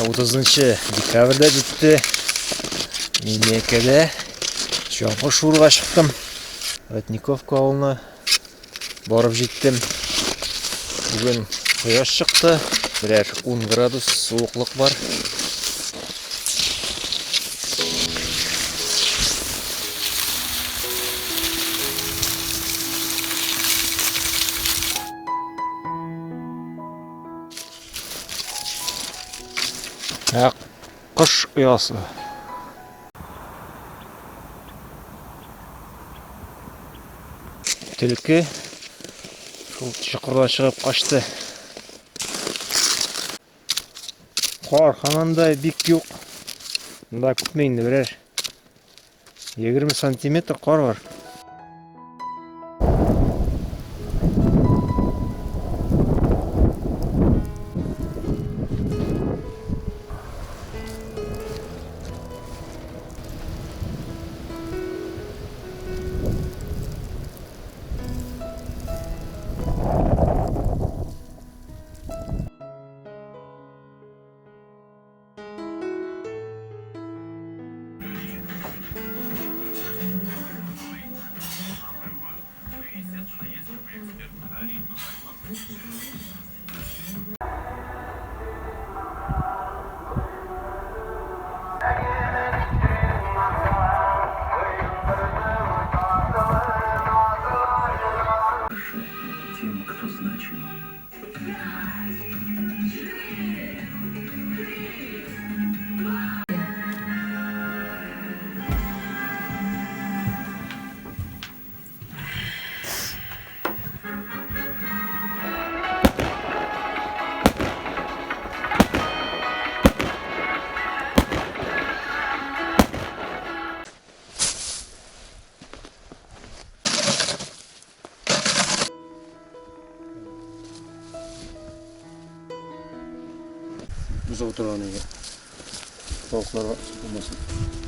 30 декабрь дә җитте. Мин Миякәдә чаңгы шуырга чыктым. Родниковка авылына барып җиттем. Бүген кояш чыкты. Берәр 10 градус суыклык бар. Ә кош оясы. Төлке шул чокырдан чыгып качты. Кар һаман да бик юк. Монда күпме инде берәр 20 сантиметр кар бар. Тем, кто значим. Бозау торган өйгә. Тавыкларга булмасын.